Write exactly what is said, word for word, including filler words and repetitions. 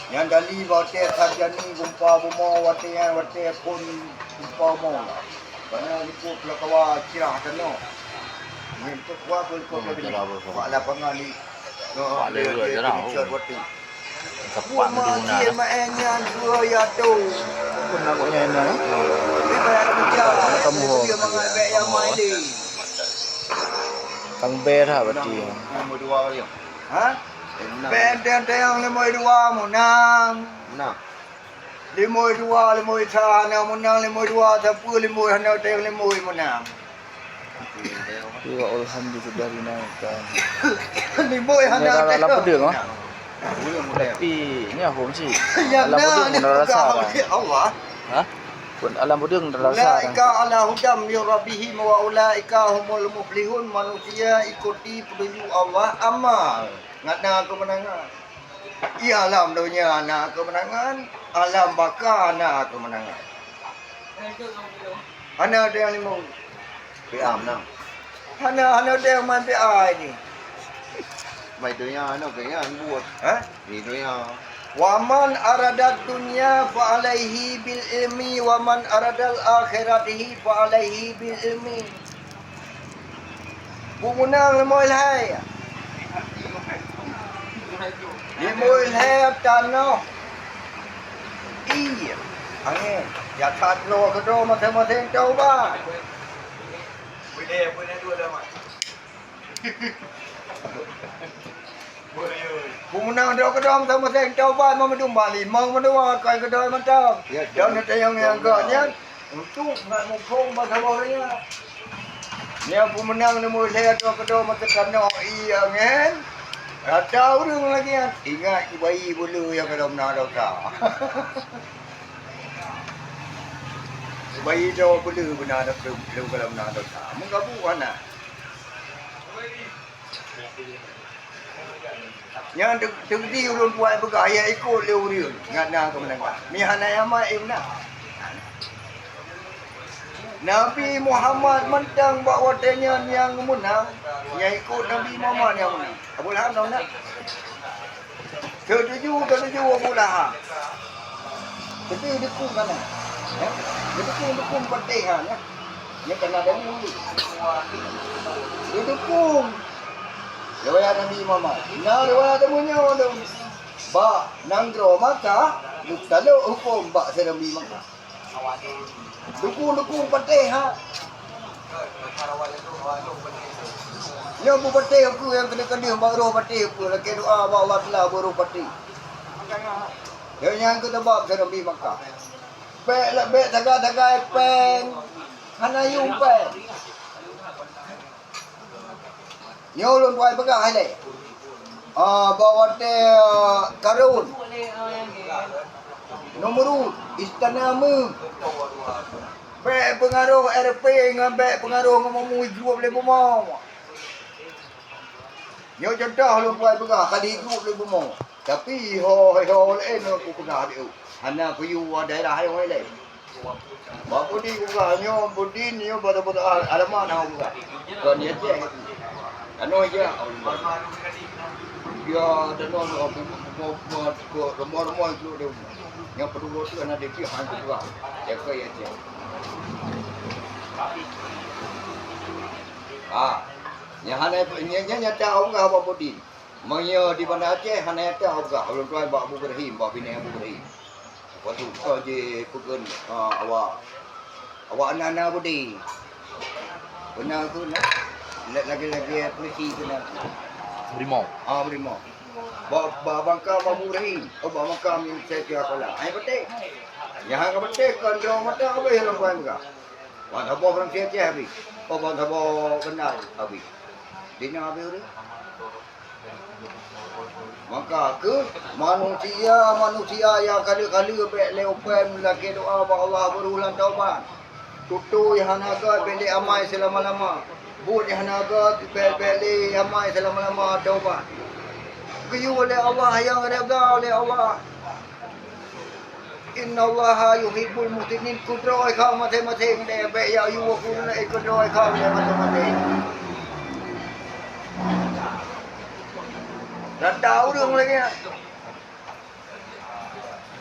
Nyang dali watée that jani gumpa bumoe, watée nyan watée phon gumpa bumoe. Karena likot peulakawa cirah tanoh. Nyan tu kuat pun likot tadi. Bak lapangan ni. Bak lewe je dah. Buat mak cik mak eh nyan dua ya tu. Pun nak buat nyan, eh? Tapi banyak kerja. Kamu dia mangat baik yang main ni. Kang Ber ha berarti. Nombor dua kali. Ha? Benteng tayang limong dua menang. Menang. Limong dua, limong sa hana menang, limong dua sapeue, limong hana tayang limong menang. Iya, alhamdulillah dari naik kan. Limong hana tayang. Lam pedeng ah. Tapi ni aku mesti. Lam pedeng pun dah rasa dah. Allah. Ha? Pun lam pedeng dah rasa dah. Ulaika ala hudam min rabbihim wa ulaika humul muflihun. Manusia ikuti petunjuk Allah amal. Ngat na keumeunangan. Di alam donya na keumeunangan, alam baka na keumeunangan. Hana ada yang limong. Piam na. Hana, hana ada yang main P I ni. Mai donya hana keuyan buet. Ha? Di donya. Wa man aradad dunya fa alaihi bil ilmi wa man aradal akhiratihi fa alaihi bil ilmi. Peue meunang limong lhèe? Limong lhèe tanoh. Iya. Angén. Ya that droe keudroe maséng-maséng taubat. Peue meunang droe keudroe maséng-maséng taubat, meumeudumbang limong meudua, kon keudroe mantong. Ya, dan teunyong nyang gak nyan, untuk ngat muphom bak saboh raya. Nyang peue meunang neumulhée droe keudroe mantong tanoh ié ngen rata ureuëng lagée nyan. Ingat bayi bulu nyang keudroe meunan dosa. Bayi droe bulu beuna dosa, bulu keudroe meunan dosa. Meugabu hana. Nyang teuk-, teukdi ulôn buat peugah, ya ikot lé ureuëng, ngat na keumeunangan. Mi hana nyang mat, eh, meunan. Nabi Muhammad mantong bak watée nyan nyang meunang, nyang ikot Nabi Muhammad nyang meunang. Abu Lahab na meunang. Teutuju, teutuju Abu Lahab. Tapi dukung kan, ya? Dukung-dukung Fatihah, ya. Nyan ka na dalil. Didukung riwayat Nabi Muhammad. Na riwayat teumanyong tu. Bak nanggroe Makkah, geutalok huköm bak si Nabi Makkah. Dukung-dukung patéh ha. Nyoe beupatéh aku nyang keuneuk-keuneuk bak roh patéh aku, lakée doa bak Allah Taala bak roh patéh. Nyoe nyang keu sabab si Nabi Makkah. Bék la-, bék sagai-sagai péng. Hana yum péng. Nyoe ulôn tuai peugah ilée. Ah, bak watée, ah, Karun, Namrud, istana méuh. Bék peungaroh R P ngon bék peungaroh ngon meumui grup lé bumoe. Nyoe cuntoh ulôn tuai peugah, ka lheueh grup lé bumoe. Tapi ho, ho laén nyoe kupeugah lé, hana kuyue daerah nyoe laén. Bak Budin kupeugah, nyoe Budin, nyoe bata-bata alamat hana kupeugah. Kon di Aceh. Tanoh ija. Ya, tanoh, rumoh-rumoh, rumoh-rumoh itu dia. Nyang perlu tu hana dipih hana kupeugah. Jaga ya Aceh. Ah, nyang hana, nyang, nyang nyata kupeugah Bak Budin. Meunyoe di Banda Aceh hana nyata peugah, ulôn tuai bak Abu Ibrahim, bak binéh Abu Ibrahim. Lepas tu, ka jipeukeun, ah, awak, awak na-na beudé. Beuna keu na, lagée-lagée polisi keu na. Beurimong. Ah, beurimong. Bak, bak makam Abu Ibrahim, oh, bak makam nyang saya kira kala. Hai beuteh. Nyang hana beuteh kon droe mata habéh ulôn tuai peugah. Ban saboh Francis Aceh habéh. Oh, ban saboh Banda habéh. Dina habéh ureuëng. Maka keuh manusia-manusia nyang kale-kale bék lé upén lakée doa bak Allah beurulang taubat. Tutui hana gét bék lé amai seulama-lama. Buet nyang hana gét bék, bék lé amai seulama-lama taubat. Geuyue lé Allah nyang reda lé Allah. Innallaha yuhibbul muhsinin. Keudroe kha maséng-maséng deh, bék ya yue kudroe kha maséng-maséng. Rata ureuëng lagée nyan.